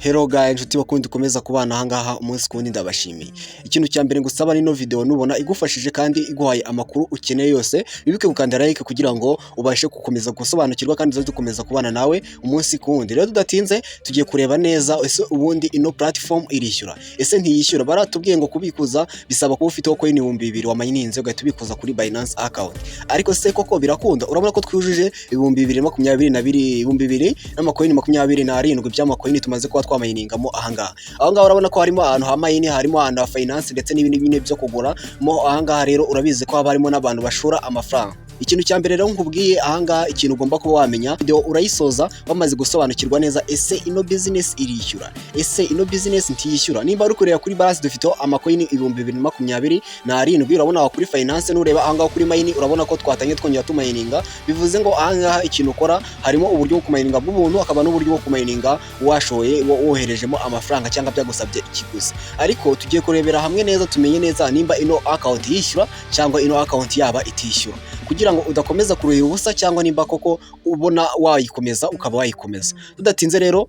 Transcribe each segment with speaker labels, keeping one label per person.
Speaker 1: Hello guys, inshuti bakundi dukomeza kubana ahangaha umunsi ku wundi, ndabashimiye. Ikintu cya mbere ngusaba, nino video nubona igufashije kandi iguhaye amakuru ukeneye yose, wibuke gukanda like kugira ngo ubashe gukomeza gusobanukirwa kandi tuze dukomeza kubana nawe umunsi ku wundi. Rero tudatinze, tugiye kureba neza: ese ubundi ino platform irishyura, ese ntiyishyura? Baratubwiye ngo kubikuza bisaba kuba ufiteho coin 2000 wamayininze, ugahita ubikuza kuri Binance account. Ariko se koko birakunda? Urabona ko twujuje 2022, 2000 n'amacoin 27 by'amacoin tumaze kuba twamayiningamo ahangaha. Ahangaha urabona ko harimo ahantu ha mine, harimo ahantu ha finance ndetse n'ibindi nyine byo kugura mo ahangaha. Rero urabizi ko haba harimo n'abantu bashora amafaranga. Ikintu cya mbere rero nkubwiye ahangaha, ikintu ugomba kuba wamenya, video urayisoza wamaze gusobanukirwa neza: ese ino business irishyura, ese ino business ntiyishyura? Nimba uri kureba kuri balance, dufiteho amacoin 2027. Urabona kuri finance, nureba ahangaha kuri mine, urabona ko twatangiye twongera tumayininga. Bivuze ngo ahangaha ikintu ukora, harimo uburyo bwo kumayininga bw'ubuntu, hakaba n'uburyo bwo kumayininga washoye, woherejemo amafaranga cyangwa byagusabye ikiguzi. Ariko tugiye kurebera hamwe neza, tumenye neza nimba ino account yishyura cyangwa ino account yaba itishyura, kugira ngo udakomeza kuruhira ubusa, cyangwa nimba koko ubona wayikomeza ukaba wayikomeza. Tudatinze rero,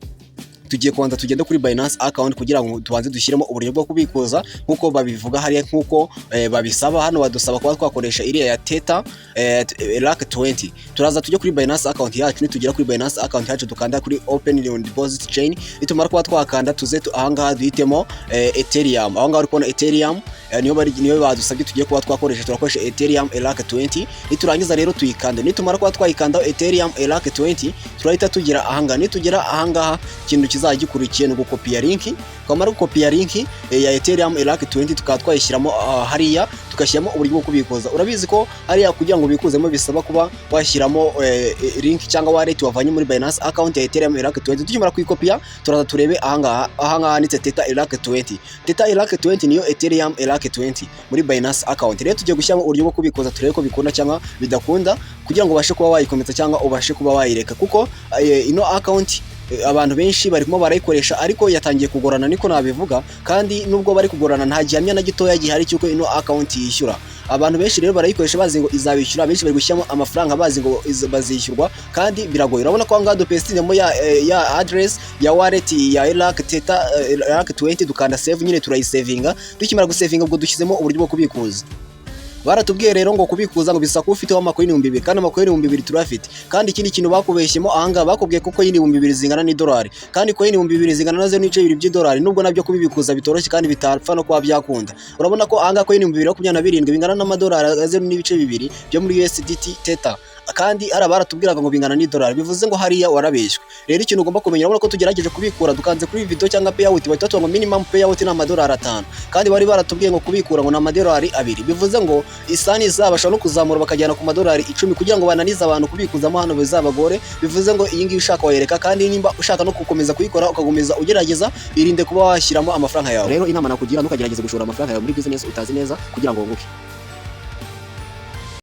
Speaker 1: tugiye kubanza tugende kuri Binance account kugira ngo tubanze dushyiremo uburyo bwo kubikuza nk'uko babivuga hariya, nk'uko babisaba hano. Badusaba kuba twakoresha iriya ya Tether ERC 20. Turaza tujye kuri Binance account yacu. Nitugera kuri Binance account yacu, dukanda kuri open on deposit chain. Nitumara kuba twakanda, tuze ahangaha duhitemo Ethereum. Aho ngaho uri kubona Ethereum, niyo bari, niyo badusabye tugiye kuba twakoresha. Turakoresha Ethereum ERC 20. Niturangiza rero tuyikande. Nitumara kuba twayikanda Ethereum ERC 20, turahita tugera ahangaha. Nitugera ahangaha, ikintu kizajya gikurikiye ni ugukopiya link. Twamara gukopiya link ya Ethereum ERC 20, tukaba twayishyiramo hariya, tugashyiramo uburyo bwo kubikuza. Urabizi ko hariya kugira ngo ubikuzemo bisaba kuba washyiramo link cyangwa wallet wavanye muri Binance account ya Ethereum ERC 20. Tukimara kuyikopiya, turaza turebe ahangaha. Ahangaha handitse Tether ERC 20. Tether ERC 20 niyo Ethereum ERC 20 muri Binance account. Rero tugiye gushyiramo uburyo bwo kubikuza, turebe ko bikunda cyangwa bidakunda, kugira ngo ubashe kuba wayikomeza cyangwa ubashe kuba wayireka, kuko ino account abantu benshi barimo barayikoresha, ariko yatangiye kugorana, niko nabivuga. Kandi nubwo bari kugorana, nta gihamya na gitoya gihari cy'uko ino account yishyura. Abantu benshi rero barayikoresha bazi ngo izabishyura, benshi bari gushyiramo amafaranga bazi ngo bazishyurwa, kandi biragoye. Urabona ko ahangaha dupestinemo ya address ya wallet ya ERC Tether ERC 20, dukanda save nyine, turayisevinga. Tukimara gusevinga, ubwo dushyizemo uburyo bwo kubikuza. Baratubwiye rero ngo kubikuza ngo bisaba kuba ufiteho amacoin 2000, kandi amacoin 2000 turafite. Kandi ikindi kintu bakubeshyemo ahangaha, bakubwiye ko coin 2000 zingana n'idolari, kandi coin 2000 zingana na 0.2 by'idolari, nubwo nabyo kubibikuza bitoroshye kandi bitapfa no kuba byakunda. Urabona ko ahangaha coin 2027 bingana n'amadolari 0.2 byo muri USDT Tether, kandi hari abaratubwiraga ngo bingana n'idolari. Bivuze ngo hariya warabeshywe. Rero ikintu ugomba kumenya, urabona ko tugerageje kubikura, dukanze kuri video cyangwa payout, bahita batubwira ngo minimum payout ni amadolari 5, kandi bari baratubwiye ngo kubikura ngo ni amadolari 2. Bivuze ngo isani zabo bashobora no kuzamura bakajyana ku madolari 10 kugira ngo bananize abantu kubikuzamo hano bizabagore. Bivuze ngo iyi ngiyi ushaka wayereka, kandi nimba ushaka no gukomeza kuyikora ukakomeza ugerageza, irinde kuba washyiramo amafaranga yawe.
Speaker 2: Rero inama nakugira, ntukagerageze gushora amafaranga yawe muri business utazi neza kugira ngo wunguke.